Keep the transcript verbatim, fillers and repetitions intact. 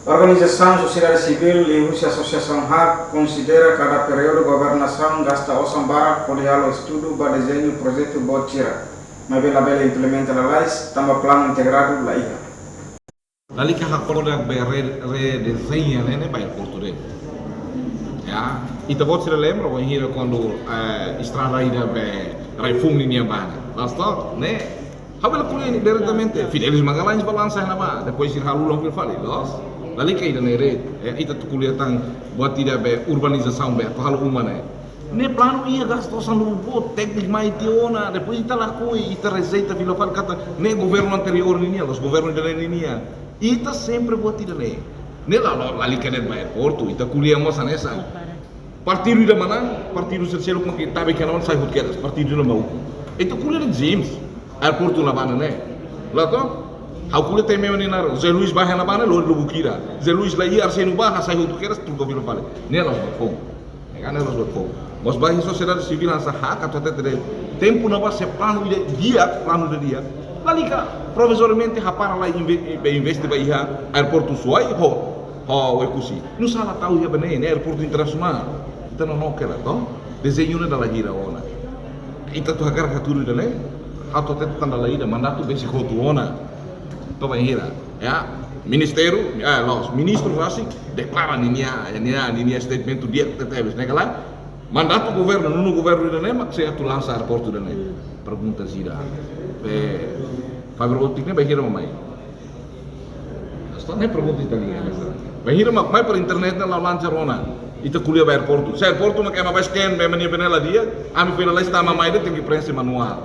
Organizasaun sosiedade sivíl liuhusi asosiasaun hak konsidera kada períodu governasaun gasta osan barak hodi halo estudu ba dezeñu projetu boot sira, maibé labele implementa lalais tanba planu integradu la iha. Lalika hakoda be re, redezeña ne'e, ne'e ba aeroportu de'it. Ya, ita-boot sira lembra, wainhira kuandu, eh, estrada ida be Rai-Foun nian ba ne'e. Loos, ne'e? Ha'u bele ko'alia diretamente. Fidelis Magalhães bá lansa iha ne'ebá. Depois sira halo uluk fila fali. Loos? Lalika ida-ne'e de'it. Eh, ita atu ko'alia tan buat ida be urbanizasaun be atu halo uma ne'e. Ne'e planu iha, gasta osan lubuk boot, tékniku mai tiha ona, depois ita lakohi, ita rejeita fila fali katak ne'e governu anteriór ninian, loos, governu ida-ne'e ninian. Ita sempre buat ida-ne'e. Ne'e la, la, lalika de'it ba aeroportu, ita ko'alia mós hanesan. Partidu ida manán, partidu sira seluk mak ita be kena sai hotu kedas, partidu ida mak. Ita ko'alia de'it James, aeroportu la bá ne'e. Loos, ha'u ko'alia temi meninar, Zé Luís bá iha ne'ebá ne'e, lori lubuk hira. Zé Luís la iha, Arsênio bá, hasai hotu kedas, troka fila fali. Ne'e la'ós buat foun. Ne'e kan ne'e la'ós buat foun. Mós ba iha sosiedade sivíl hanesan hak atu hatete de'it tempu ne'ebá se planu ida di'ak, planu ida di'ak. Lalika, provizoriamente hapara lai inve-, be investe ba iha aeroportu Suai ho, ho Oekusi. Nusá la tau iha be ne'e, ne'e aeroportu internasionál. Ita nonook hela, to? Dezeñu ne'e dala hira ona. Ita atu hakarak hatudu ida-ne'e, atu hatete tan dala ida, mandatu besik hotu ona. To'o bainhira, ya, ministériu, eh, loos, ministru rasik deklara ninia, ninia, ninia statement di'ak tebes, ne'e ka lae? Mandatu governu, nonu governu ida-ne'e mak sei atu lansa aeroportu ida-ne'e. Pergunta sira. Eh, fiber optic ne'e bainhira mak mai? Loos, ne'e pergunta ita-nia. Bainhira mak mai para internet ne'e la'o lancar ona. Ita ko'alia ba aeroportu. Se aeroportu mak ema bá scan, be mania be ne'e la di'ak, ami foin lalais tama mai de'it tenke prenxe manuál.